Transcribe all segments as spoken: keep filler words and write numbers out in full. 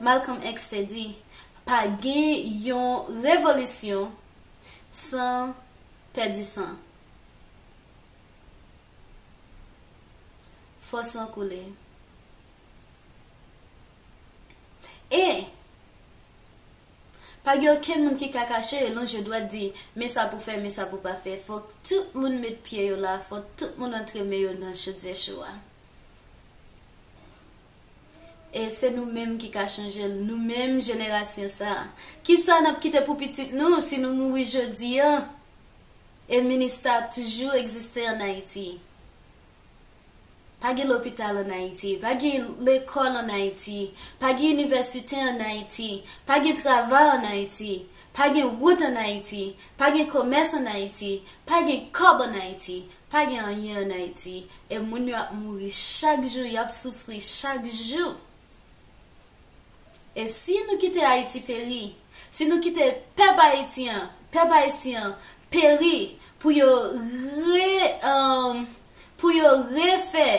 Malcolm X te di, pa gen yon revolisyon san pèdi san. Fò san koule. E pa gen okenn moun ki ka kache e lonje dwèt di, men sa pou fè, men sa pou pa fè. Fòk tout moun met pye yo la, fòk tout moun antre men yo nan chodyè cho a. E se nou menm ki ka chanje l, nou menm jenerasyon sa a. Kisa n ap kite pou pitit nou si nou mouri jodi a? E Minista toujou egziste ann Ayiti. Pa gen lopital ann Ayiti, pa gen lekòl ann Ayiti, pa gen inivèsite ann Ayiti, pa gen travay ann Ayiti, pa gen wout ann Ayiti, pa gen komès ann Ayiti, pa gen kòb ann Ayiti, pa gen anyen ann Ayiti. E moun yo ap mouri chak jou, y ap soufri chak jou. E si nou kite Ayiti peri, si nou kite pèp ayityen, pèp ayisyen an peri pou yo re, um, pou yo refè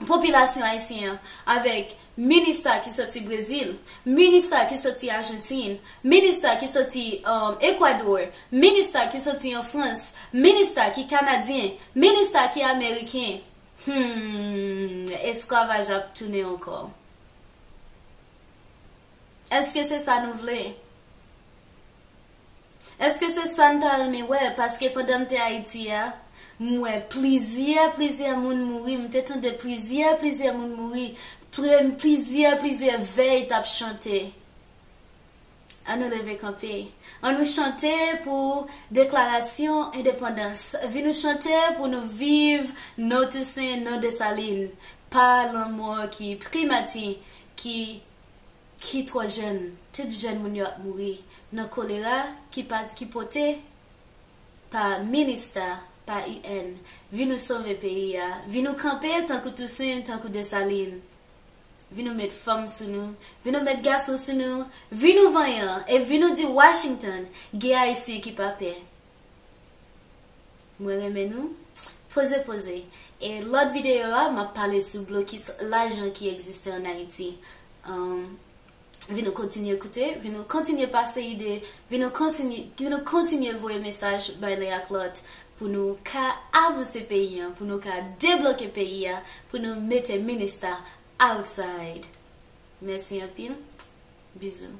popilasyon ayisyen an avèk Minista ki soti Brezil, Minista ki soti Ajantin, Minista ki soti, um, Ekwadò, Minista ki soti an Frans, Minista ki Kanadyen, Minista ki Ameriken, hmm, esklavaj ap tounen ankò. Èske se sa nou vle? Èske se sa n ta renmen wè? Paske pandan m te Ayiti a, m wè plizyè, plizyè moun mouri, m te tande plizyè, plizyè moun mouri, plizyè, plizyè vèy t ap chante. Ann nou leve kanpe. Ann nou chante pou deklarasyon endepandans. Vin nou chante pou nou viv non Tousen, non Desalin. Pa lanmò ki primati, ki ki twò jèn, tout jèn moun yo ap mouri nan kolera ki pa, ki pote pa Minista, pa U N. Vin nou sove peyi a, vin nou kanpe tankou Tousen, tankou Desalin. Vin nou met fanm sou nou, vin nou met gason sou nou, vin nou vanyan e vin nou di Washington, gen Ayisyen ki pa pè. Mwen renmen nou. Poze, poze. E lòt videyo a, m ap pale sou blokis lajan ki egziste ann Ayiti. Um, vin nou kontinye koute, vin nou kontinye pase ide, vin nou kontinye, vin nou kontinye voye mesaj bay len ak lòt pou nou ka avanse peyi an, pou nou ka debloke peyi a, pou nou mete Minista outside. Mèsi anpil. Bizou.